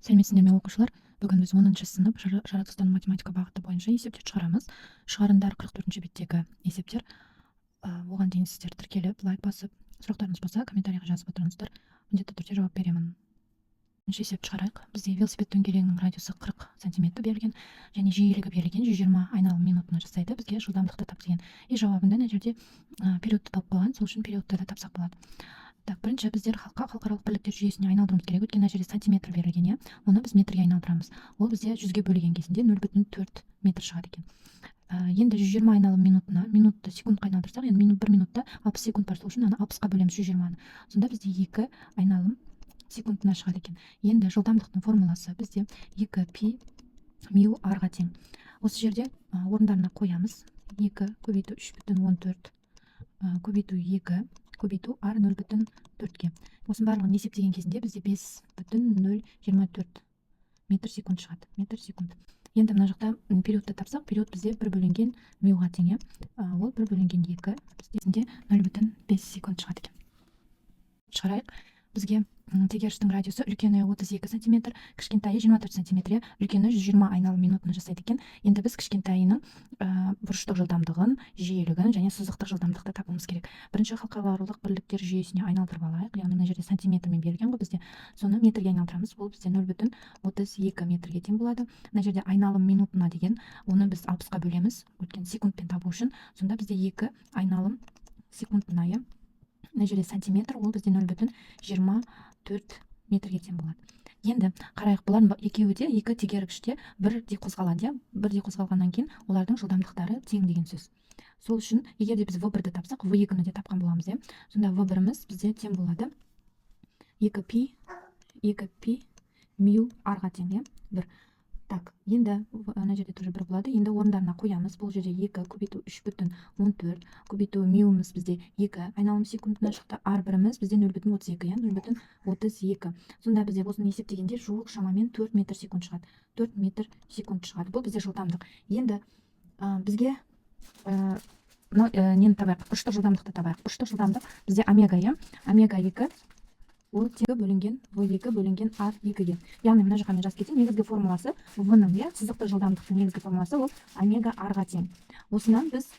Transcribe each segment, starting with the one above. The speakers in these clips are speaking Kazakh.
Сәлеметсіңдер ме, оқушылар! Бүгін біз 10-сынып жаратылыстану математика бағыты бойынша есептер шығарамыз. Шығарындар, 44-беттегі есептер. Оған дейін сіздер тіркеліп, лайк басып, сұрақтарыңыз болса, комментарийға жазып отырыңыздар, міндетті түрде жауап беремін. Бірінші есеп шығарайық. Бізде велосипед дөңгелегінің радиусы 40 сантиметр берілген және жиілігі берілген, 120 айналым минутына жасайды. Бізге жылдамдықты тап деген. И жауабында мына жерде периодты тауып қойған, сол үшін периодты да тапсақ болады. Так, бірінші біздер халықаралық бірліктер жүйесіне айналдыруымыз керек, өйткені мына жерде сантиметр берілген, иә, оны біз метрге айналдырамыз. Ол бізде 100-ге бөлген кезінде 0,4 метр шығады екен. Енді 120 айналым минутына, минутты секундқа айналдырсақ, енді минут, 1 минутта 60 секунд бар, сол үшін ана 60-қа бөлеміз 120-ны. Сонда бізде 2 айналым секундына шығады екен. Енді жылдамдықтың формуласы бізде 2 пи мю арға тең. Осы жерде орындарына қоямыз: 2 көбейту 3,14 көбейту 2 көбейту r 0,4-ке. Осының барлығын есептеген кезінде бізде 5,024 метр секунд шығады, метр секунд. Енді мына жақта периодты тапсақ, период бізде бір бөлінген мюға тең, иә. Ол бір бөлінген екі, бізде 0,5 секунд шығады екен. Шығарайық. Бізге тегеріштің радиусы үлкені 32 сантиметр, кішкентайы 24 сантиметр, иә. Үлкені 120 айналым минутына жасайды екен. Енді біз кішкентайының бұрыштық жылдамдығын, жиілігін және сызықтық жылдамдықты табуымыз керек. Бірінші халықаралық бірліктер жүйесіне айналдырып алайық, яғни мына жерде сантиметрмен берілген ғой бізде, соны метрге айналдырамыз. Ол бізде 0,32 метрге тең болады. Мына жерде айналым минутына деген, оны біз 60-қа бөлеміз, өйткені секундпен табу үшін. Сонда бізде 2 айналым секундына, иә. Мына жерде сантиметр, ол бізде 0,24 метрге тең болады. Енді қарайық, бұлардың екеуі де, екі тегергіш те бірдей қозғалады, иә. Бірдей қозғалғаннан кейін олардың жылдамдықтары тең деген сөз. Сол үшін егер де біз в бірді тапсақ, в екіні де тапқан боламыз, иә. Сонда в біріміз бізде тең болады 2 пи, 2 пи мю арға тең, иә, бір. Так, енді ана жерде тоже бір болады. Енді орындарына қоямыз. Бұл жерде екі көбейту 3,14 көбейту мюіміз бізде 2 айналым секундына шықты, ар біріміз бізде 0,32, иә, 0,32. Сонда бізде осыны есептегенде жуық шамамен 4 метр секунд шығады, 4 метр секунд шығады. Бұл бізде жылдамдық. Енді бізге мынау нені табайық? Бұрыштық жылдамдықты табайық. Бұрыштық жылдамдық бізде омега, иә. Омега екі ол тең бөлінген в екі бөлінген ар екіге. Яғни мына жаққа мен жазып кетейін. Негізгі формуласы в ның, иә, сызықтық жылдамдықтың негізгі формуласы ол омега арға тең. Осынан біз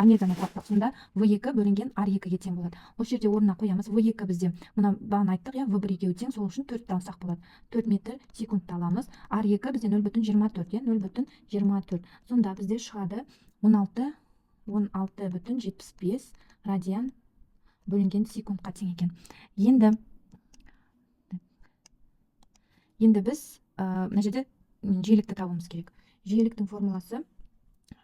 омеганы таптық. Сонда в екі бөлінген ар екіге тең болады. Осы жерде орнына қоямыз. В екі бізде мына, бағана айттық, иә, в бір екеуі тең, сол үшін төртті алсақ болады, 4 метр секундты аламыз. Ар екі бізде 0,24, иә, 0,24. Сонда бізде шығады 16,75 радиан бөлінген секундқа тең екен. Енді біз мына жерде жиілікті табуымыз керек. Жиіліктің формуласы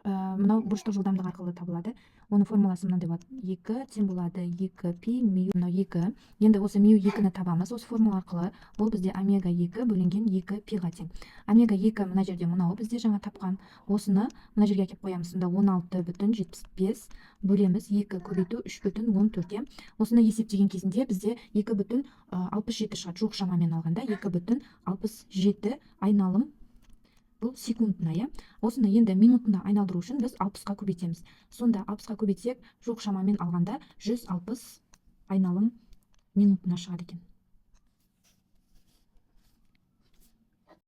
мынау бұрыштық жылдамдық арқылы табылады. Оның формуласы мынандай болады: екі тең болады екі пи мю, мынау екі. Енді осы мю екіні табамыз осы формула арқылы. Ол бізде омега екі бөлінген екі пиға тең. Омега екі мына жерде мынау бізде жаңа тапқан, осыны мына жерге әкеліп қоямыз. Сонда 16,75 бөлеміз екі көбейту 3,14, иә. Осыны есептеген кезінде бізде 2,67 шығады. Жуық шамамен алғанда 2,67 айналым, бұл секундына, иә. Осыны енді минутына айналдыру үшін біз 60-қа көбейтеміз. Сонда 60-қа көбейтсек, жуық шамамен алғанда 160 айналым минутына шығады екен.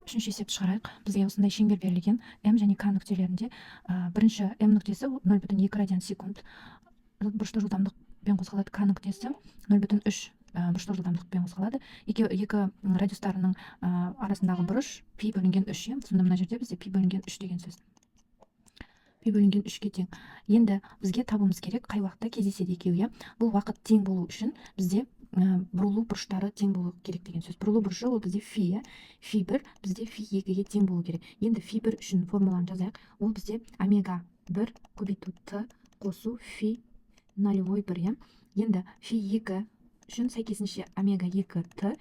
Үшінші есепті шығарайық. Бізге осындай шеңбер берілген. М және К нүктелерінде бірінші М нүктесі 0,2 радиан секунд бұрыштық жылдамдықпен қозғалады, К нүктесі 0,3 бұрыштық жылдамдықпен қозғалады. Екі радиустарының арасындағы бұрыш пи бөлінген үш, иә. Сонда мына жерде бізде пи бөлінген үш деген сөз, пи бөлінген үшке тең. Енді бізге табуымыз керек, қай уақытта кездеседі екеуі, иә. Бұл уақыт тең болу үшін бізде бұрылу бұрыштары тең болу керек деген сөз. Бұрылу бұрышы ол бізде фи, иә. Фи бір бізде фи екіге тең болу керек. Енді фи бір үшін формуланы жазайық. Ол бізде омега бір көбейту т қосу фи нолевой бір, иә. Енді фи екі үшін сәйкесінше омега екі т,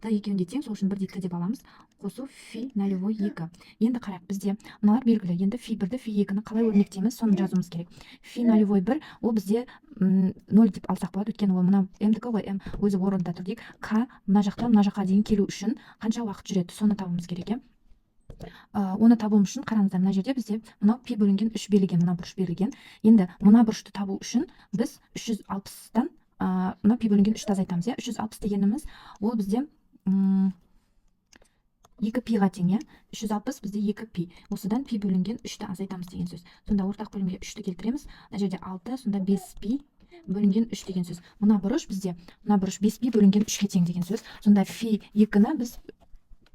т екеуінде тең, сол үшін бірдей т деп аламыз, қосу фи нолевой екі. Енді қарайық, бізде мыналар белгілі. Енді фи бірді, фи екіні қалай өрнектейміз, соны жазуымыз керек. Фи нолевой бір ол бізде ноль деп алсақ болады, өйткені ол мына мдікі ғой, м өзі орнында тұр дейік. К мына жақтан мына жаққа дейін келу үшін қанша уақыт жүреді, соны табуымыз керек, иә. Оны табуым үшін, қараңыздар, мына жерде бізде мынау пи бөлінген үш берілген, мына бұрыш берілген. Енді мына бұрышты табу үшін біз 360-тан мына пи бөлінген үшті азайтамыз, иә. 360 дегеніміз ол бізде 2 пиға тең, иә. 360 бізде 2 пи. Осыдан пи бөлінген 3-ті азайтамыз деген сөз. Сонда ортақ бөлімге 3-ті келтіреміз. Мына жерде 6, сонда 5 пи бөлінген 3 деген сөз. Мына бұрыш бізде, мына бұрыш 5 пи бөлінген 3-ке тең деген сөз. Сонда фи 2-ні біз,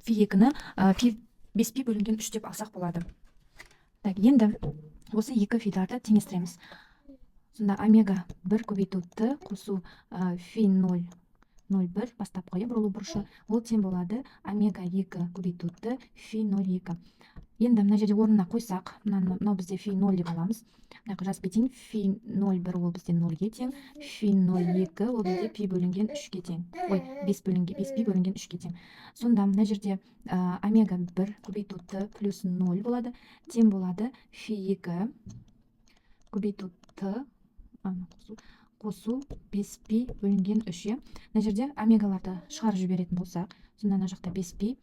фи 2-ні пи 5 пи бөлінген 3 деп алсақ болады. Так, енді осы екі филарды теңестіреміз. Сонда омега 1 көбейту т қосу фи 0 0,1 бастапқы, иә, бұрылу бұрышы, ол тең болады омега 2 көбейту т фи 0,2. Енді мына жерде орнына қойсақ, мынаны, мынау бізде фи 0 деп аламыз. Мына жаққа жазып кетейін. Фи 0,1 ол бізде 0-ге тең, фи 0,2 ол бізде пи бөлінген 3-ке тең. Ой, 5 бөлінген, 5 пи бөлінген 3-ке тең. Сонда мына жерде омега 1 көбейту т плюс 0 болады, тең болады фи 2 көбейту т қосу 5 пи бөлінген 3, иә. Мына жерде омегаларды шығарып жіберетін болсақ, сонда мына жақта 5 пи,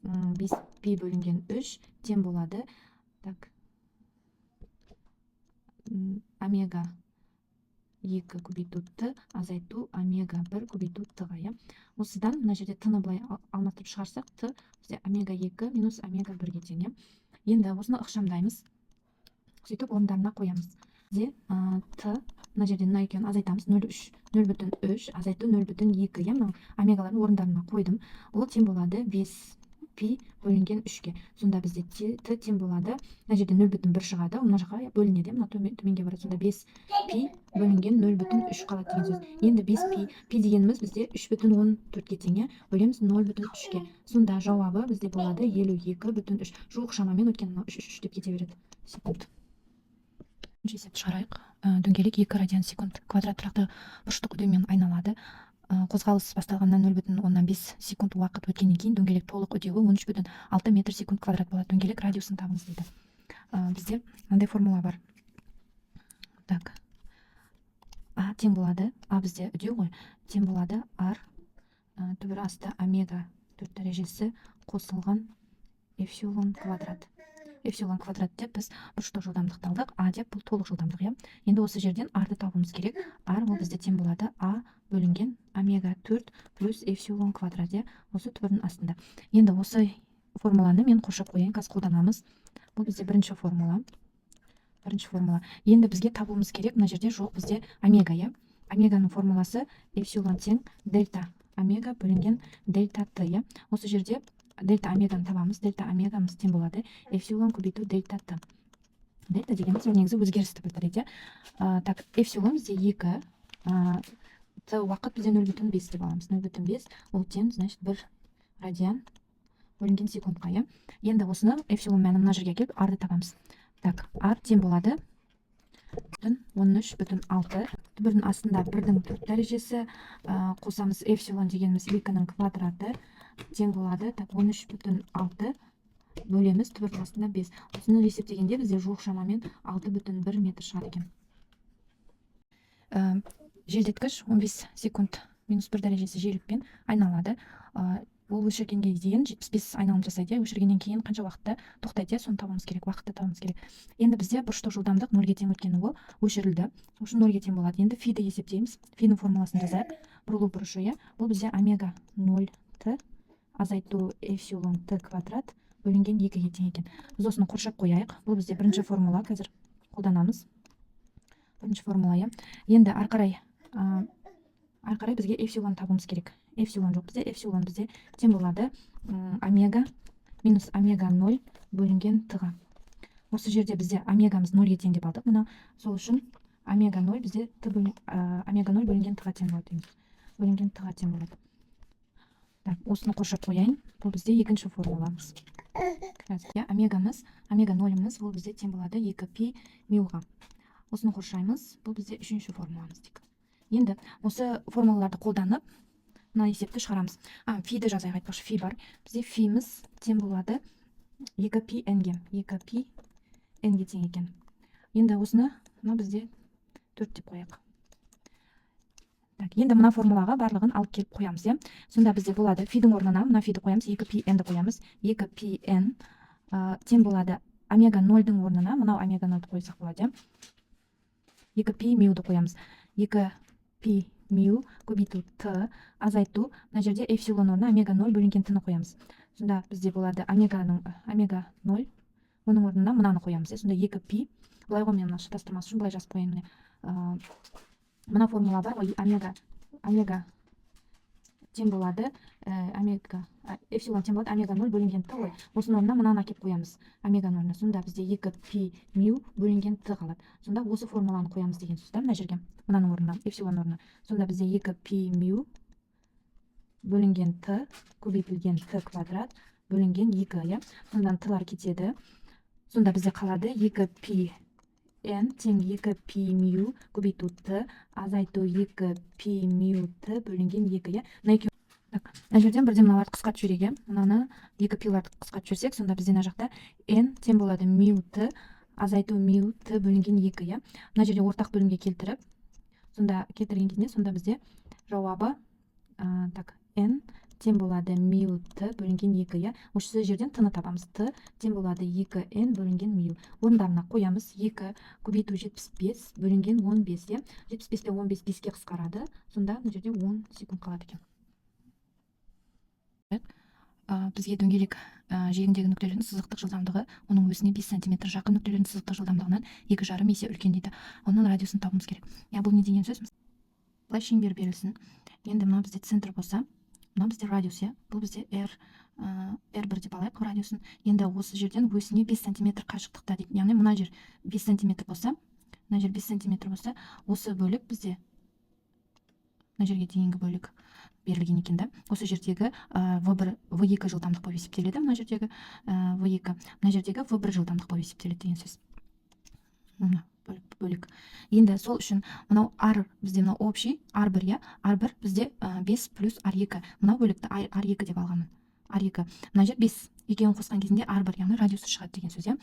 5 пи бөлінген 3 тең болады, так, омега 2 көбейту т азайту омега 1 көбейту т-ға, иә. Осыдан мына жерде т-ны былай алмастырып шығарсақ, т бізде омега 2 минус омега 1-ге тең, иә. Енді осыны ықшамдаймыз, сөйтіп орындарына қоямыз. Бізде т мына жерде мына екеуін азайтамыз: 0,3, 0,3 азайту 0,2, иә. Мынау омегалардың орындарына қойдым, ол тең болады 5 пи бөлінген 3-ке. Сонда бізде т тең болады, мына жерде 0,1 шығады, ол мына жаққа бөлінеді, мына төменге барады. Сонда 5 пи бөлінген 0,3 қалады деген сөз. Енді 5 пи, пи дегеніміз бізде 3,14-ке тең, иә, бөлеміз 0,3-ке. Сонда жауабы бізде болады 52,3, жуық шамамен, өйткені мынау 3, 3, 3 деп кете береді секунд. Бірінші есепті шығарайық. Дөңгелек 2 радиан секунд квадрат тұрақты бұрыштық үдеумен айналады. Қозғалыс басталғаннан 0,5 секунд уақыт өткеннен кейін дөңгелек толық үдеуі 13,6 метр секунд квадрат болады. Дөңгелек радиусын табыңыз дейді. Бізде мынандай формула бар. Так, а тең болады, а бізде үдеу ғой, тең болады r түбір асты омега төрт дәрежесі қосылған эпсилон квадрат. Эпсилон квадрат деп біз бұрыштық жылдамдықты алдық, а деп бұл толық жылдамдық, иә. Енді осы жерден r-ды табуымыз керек. R ол бізде тең болады а бөлінген омега 4 плюс эпсилон квадрат, иә, осы түбірдің астында. Енді осы формуланы мен қоршап қояйын, қазір қолданамыз. Бұл бізде бірінші формула, бірінші формула. Енді бізге табуымыз керек, мына жерде жоқ бізде омега, иә. Омеганың формуласы эпсилон тең дельта омега бөлінген дельта т, иә. Осы жерде дельта омеганы табамыз. Дельта омегамыз тең болады эпсилон көбейту дельта т. Дельта дегеніміз ол негізі өзгерісті білдіреді, иә. Так, эпсилон бізде 2, т уақыт бізде 0,5 деп аламыз. 0,5 ол тең, значит, 1 радиан бөлінген секундқа, иә. Енді осыны, эпсилон мәнін мына жерге әкеліп, r-ды табамыз. Так, r тең болады бүтін 13,6 түбірдің астында бірдің төрт дәрежесі, қосамыз эпсилон дегеніміз екінің квадраты тең болады, так, 13,6 бөлеміз түбірдің астында 5. Осыны есептегенде бізде жуық шамамен 6,1 метр шығады екен. Желдеткіш 15 секунд минус 1 дәрежесі жиілікпен айналады. Ол өшіргенге дейін 75 айналым жасайды, иә. Өшіргеннен кейін қанша уақытта тоқтайды, иә, соны табуымыз керек, уақытты табуымыз керек. Енді бізде бұрыштық жылдамдық нөлге тең, өйткені ол өшірілді, сол үшін нөлге тең болады. Енді фиді есептейміз. Фидің формуласын жазайық. Бұрылу бұрышы, иә, бұл бізде омега 0 т азайту эпсилон т квадрат бөлінген екіге тең екен. Біз осыны қоршап қояйық. Бұл бізде бірінші формула, қазір қолданамыз. Бірінші формула, иә. Енді ары қарай бізге эпсилон табуымыз керек. Эпсилон жоқ бізде. Эпсилон бізде тең болады омега минус омега 0 бөлінген т-ға. Осы жерде бізде омегамыз нөлге тең деп алдық мына. Сол үшін омега 0 бізде т омега 0 бөлінген т-ға тең болады дейміз, бөлінген т-ға тең болады. Так, осыны қоршап қояйын. Бұл бізде екінші формуламыз қазір, иә. Омегамыз, омега нөліміз ол бізде тең болады 2 пи мюға. Осыны қоршаймыз. Бұл бізде үшінші формуламыз дейік. Енді осы формулаларды қолданып, мына есепті шығарамыз. А, фиді жазайық, айтпақшы, фи бар бізде. Фиміз тең болады 2 пи нге, 2 пи нге тең екен. Енді осыны мына бізде төрт деп қояйық. Так, енді мына формулаға барлығын алып келіп қоямыз, иә. Сонда бізде болады, фидің орнына мына фиді қоямыз, 2 пи нді қоямыз. 2 пи н тең болады омега нөлдің орнына мынау омега нөлді қойсақ болады, иә. 2 пи мюді қоямыз. 2 пи мю көбейту т азайту мына жерде эпсилон орнына омега нөл бөлінген т-ны қоямыз. Сонда бізде болады омеганың, омега 0, оның орнына мынаны қоямыз, иә. Сонда 2 пи, былай ғой, мен мына шатастырмас үшін былай жазып қояйын. Міне, мына формула бар ғой, омега тең болады, омега, эпсилон тең болады омега 0 бөлінген т ғой. Осының орнына мынаны әкеліп қоямыз, омеганың орнына. Сонда бізде 2 пи мю бөлінген т қалады. Сонда осы формуланы қоямыз деген сөз да мына жерге, мынаның орнына, эпсилон орнына. Сонда бізде 2 пи мю бөлінген т көбейтілген т квадрат бөлінген 2, иә. Сонда т-лар кетеді. Сонда бізде қалады 2 пи n тең 2 пи мю көбейту т азайту 2 пи мю т бөлінген 2, иә. Мына екеуі. Так, мына жерден бірден мыналарды қысқартып жіберейік, иә. Мынаны, 2 пиларды қысқартып жіберсек, сонда бізде мына жақта n тең болады мю т азайту мю т бөлінген 2, иә. Мына жерде ортақ бөлімге келтіріп, сонда келтірген кезінде, сонда бізде жауабы, так, n тең болады мю т бөлінген 2, иә. Осы жерден т-ны табамыз. Т тең болады 2 n бөлінген мю. Орындарына қоямыз: 2 көбейту 75 бөлінген 15, иә. 75 пен 15 беске қысқарады. Сонда мына жерде 10 секунд қалады екен. Бізге дөңгелек жиегіндегі нүктелердің сызықтық жылдамдығы оның осіне 5 сантиметр жақын нүктелердің сызықтық жылдамдығынан 2,5 есе үлкен дейді. Оның радиусын табуымыз керек, иә. Бұл не деген сөз? Былай шеңбер берілсін. Енді мынау бізде центр болса, мынау бізде радиус, иә. Бұл бізде r, r1 деп алайық радиусын. Енді осы жерден осіне 5 сантиметр қашықтықта дейді. Яғни мына жер 5 сантиметр болса, мына жер 5 сантиметр болса, осы бөлік бізде, мына жерге дейінгі бөлік берілген екен да. Осы жердегі в1, в2 жылдамдық болып есептеледі. Мына жердегі в2, мына жердегі в1 жылдамдық болып есептеледі деген сөз, мына бөлік. Енді сол үшін мынау r бізде, мынау общий r1, иә. r1 бізде 5 плюс r2. Мынау бөлікті r2 деп алғанмын. r2, мына жер 5, екеуін қосқан кезінде r1, яғни радиусы шығады деген сөз, иә.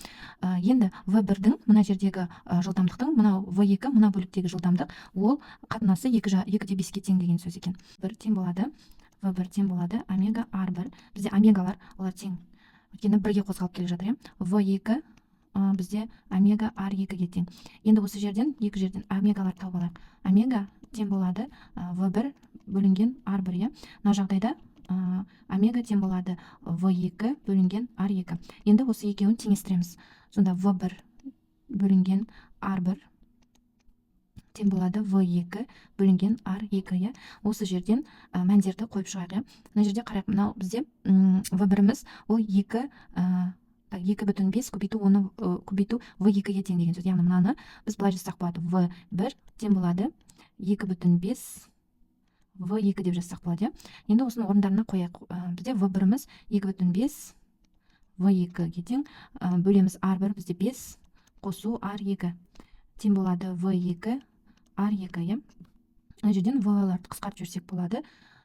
Енді в1-дің, мына жердегі жылдамдықтың, мынау в2, мына бөліктегі жылдамдық, ол қатынасы 2 де 5-ке тең деген сөз екен. Бір тең болады, в1 тең болады омега r1. Бізде омегалар, олар тең, өйткені бірге қозғалып келе жатыр, иә. В2 бізде омега r2-ге тең. Енді осы жерден, екі жерден омегалар тауып алайық. Омега тең болады в1 бөлінген r1, иә. Мына жағдайда омега тең болады в2 бөлінген r2. Енді осы екеуін теңестіреміз. Сонда в1 бөлінген r1 тең болады в2 бөлінген r2, иә. Осы жерден мәндерді қойып шығайық, иә. Мына жерде қарайық: мынау бізде в1-іміз, ол 2, так, 2,5 көбейту, оны көбейту в2-ге тең деген сөз. Яғни мынаны біз былай жазсақ болады: в1 тең болады 2,5 в2 деп жазсақ болады, иә. Енді осының орындарына қояйық. Бізде в1-іміз 2,5 в2-ге тең, бөлеміз r1, бізде 5 қосу r2 тең болады в2 r2, иә. Мына жерден в-ларды қысқартып жіберсек болады.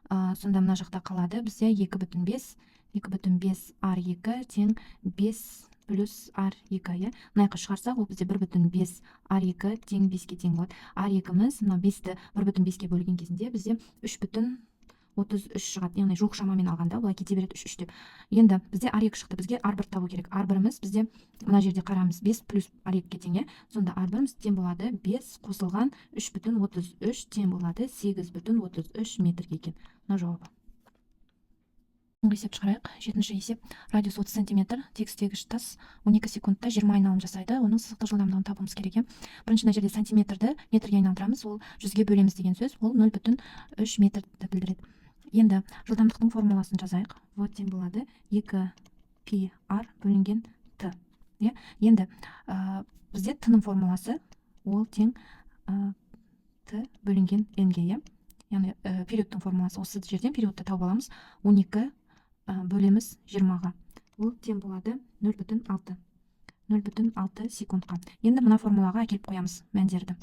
Сонда мына жақта қалады бізде 2,5, 2,5 r2 тең 5 плюс r2, иә. Мына жаққа шығарсақ, ол бізде 1,5 r2 тең 5-ке тең болады. R2-міз, мына 5-ті 1,5-ке бөлген кезінде бізде 3,33 шығады, яғни жуық шамамен алғанда олай кете береді, үш, үш деп. Енді бізде r2 шықты, бізге r1 табу керек. R1-іміз бізде, мына жерде қараймыз, 5 плюс r2-ге тең, иә. Сонда r1-іміз тең болады 5 қосылған 3,33 тең болады 8,33 метрге екен мына жауабы. Есеп шығарайық. Жетінші есеп. Радиус 30 сантиметр тегістегіш тас 12 секундта 20 айналым жасайды. Оның сызықтық жылдамдығын табуымыз керек, иә. Бірінші мына жерде сантиметрді метрге айналдырамыз, ол 100-ге бөлеміз деген сөз, ол 0,3 метрді білдіреді. Енді жылдамдықтың формуласын жазайық: в тең болады 2 пи r бөлінген т, иә. Енді бізде т-ның формуласы, ол тең т бөлінген n-ге, иә. Яғни периодтың формуласы. Осы жерден периодты тауып аламыз: 12 бөлеміз 20-ға, ол тең болады 0,6, 0,6 секундқа. Енді мына формулаға әкеліп қоямыз мәндерді.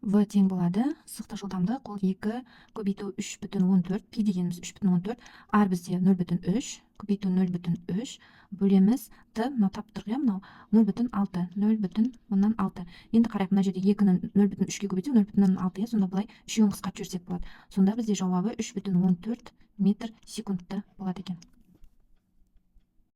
В тең болады, сызықтық жылдамдық, ол 2 көбейту 3,14, пи дегеніміз 3,14, r бізде 0,3, көбейту 0,3, бөлеміз т, мынау таптық, иә, мынау 0,6, 0,6. Енді қарайық: мына жерде 2-ні 0,3-ке көбейтсек, 0,6, иә. Сонда былай үшеуін қысқартып жіберсек болады. Сонда бізде жауабы 3,14 метр секундта болады екен.